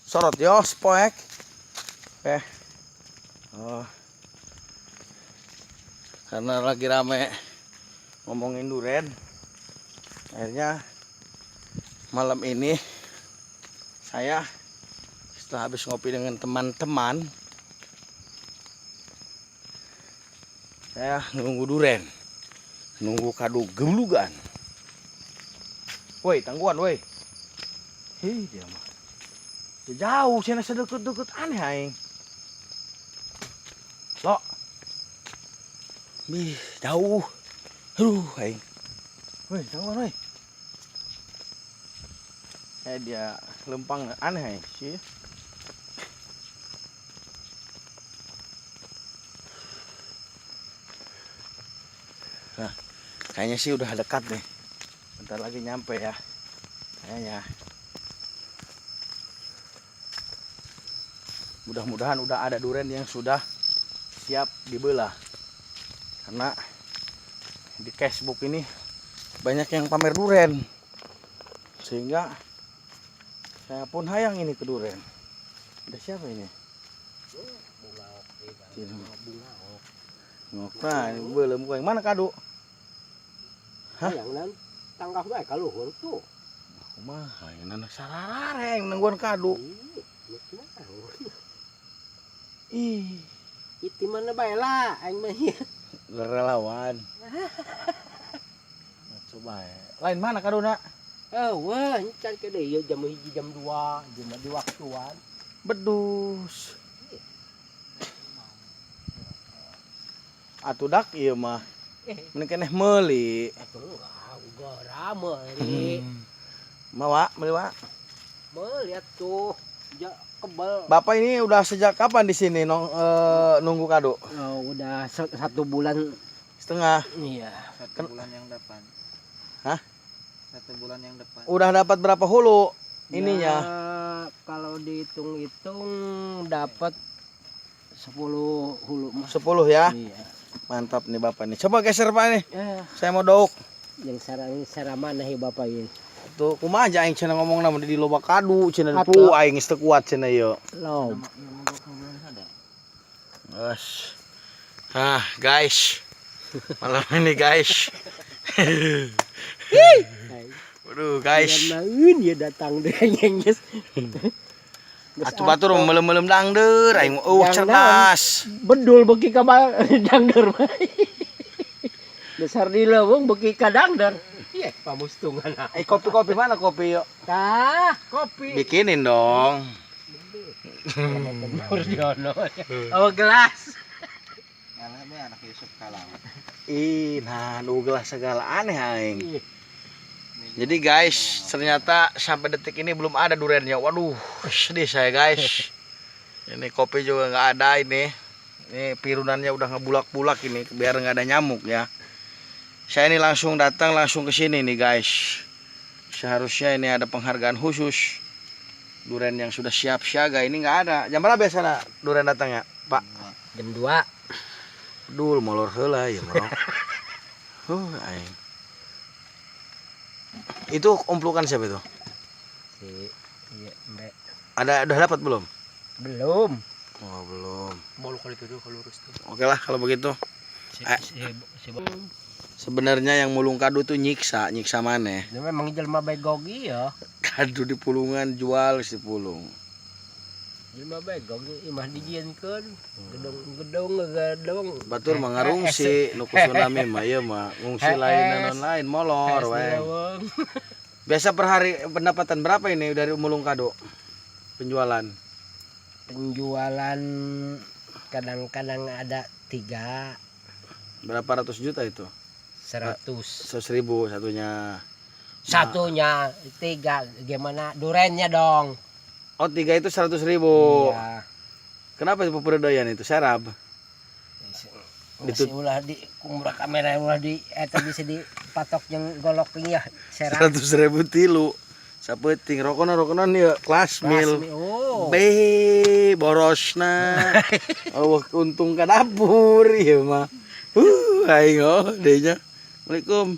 Sorot yo poek. Oke. Oh. Karena lagi rame ngomongin duren, akhirnya malam ini saya setelah habis ngopi dengan teman-teman, saya nunggu duren, nunggu kadu gelugan. Woi, tangguhan woi. Hei, dia mah. Dia jauh, cenah sedeket-deket aneh aing. Lo. Bih, jauh. Aduh, aing. Woi, tangguhan woi. Eh, dia lempang aneh aing sih. Nah, kayaknya sih udah dekat nih. Bentar lagi nyampe ya. Kayaknya. Mudah-mudahan udah ada duren yang sudah siap dibelah. Karena di cashbook ini banyak yang pamer duren. Sehingga saya pun hayang ini ke duren. Ada siapa ini? Ngoka, belum yang mana kadu? Hah? Yang nan tanggap bae kaluhur tuh. Kumaha yang nana sararareng nungguan kadu. Ih, Itu mana bae lah aing mah ieu. Relawan. Coba ya. Lain mana kadu nak? Eh, wah, can ke deui jam 1 jam 2, jam di waktuan. Bedus. Atuh dak ieu mah. Mending keneh meuli. Atuh uga rame meuli. Mawa, meuli wa. Meuli atuh. Ja kebel. Bapak ini udah sejak kapan di sini nunggu kado? Oh, udah 1,5 bulan. Iya. 1 bulan yang depan. Hah? 1 bulan yang depan. Udah dapat berapa hulu ininya? Ya, kalau dihitung-hitung dapat 10 hulu mah. 10 ya? Iya. Mantap nih Bapak nih. Coba geser Pak nih. Ya. Saya mau dauk. Yang sarang mana ya Bapak ini? Tuh kumaha aja aing cenah ngomongna mun di loba kadu cenah Atuh. pu aing geus teu kuat cenah ieu. Lob. Guys. Ah, guys. Malam ini guys. Waduh, guys. Naun ya datang deh geus. Atuh batur melem-melem dangdeur aing eueuh Dangdeur. cerdas. Bedul beuki ka dangdeur mah. Dasar di leuweung beuki ka dangdeur. Iya, pamustungan. Eh, kopi-kopi mana kopi yuk? Tah, kopi. Bikinin dong. Oh, gelas. Ngalah be anak Yusuf kalah. Ih, nah, nu gelas segala aneh aing. Jadi guys, ternyata sampai detik ini belum ada durennya. Waduh, sedih saya guys. Ini kopi juga nggak ada ini. Ini pirunannya udah ngebulak-bulak ini biar nggak ada nyamuk ya. Saya ini langsung datang langsung ke sini nih guys. Seharusnya ini ada penghargaan khusus. Duren yang sudah siap siaga ini nggak ada. Jam berapa biasanya duren datangnya, Pak? Jam 2. Dul molor heula ya molor. Aing. Itu umplukan siapa itu? Si iya, Mbak. Ada udah dapat belum? Belum. Oh, belum. Bolu kali itu kalau lurus tuh. Oke lah kalau begitu. Sebenarnya yang mulung kadu tuh nyiksa, nyiksa maneh. Itu memang jelema begog ya. Kadu di pulungan jual si pulung. Jelema begog imah dijieunkeun, gedong-gedong gedong. Batur mah ngarungsi nu ku tsunami mah ieu mah ngungsi lain naon lain molor we. Biasa per hari pendapatan berapa ini dari mulung kado? Penjualan. Penjualan kadang-kadang ada 3. Berapa ratus juta itu? 100. 100.000 satunya. Satunya 3, gimana durennya dong? Oh, 3 itu 100.000. Iya. Kenapa itu peperedoyan itu serab? Itu ulah di kumurah kamera ulah di eta bisa dipatok jeung golok ya serab. 100.000 tilu. Sapeuting rokona-rokonan ieu kelas mil. Oh. Be borosna. Oh, untung ka dapur ieu mah. Aing oh deunya. Assalamualaikum.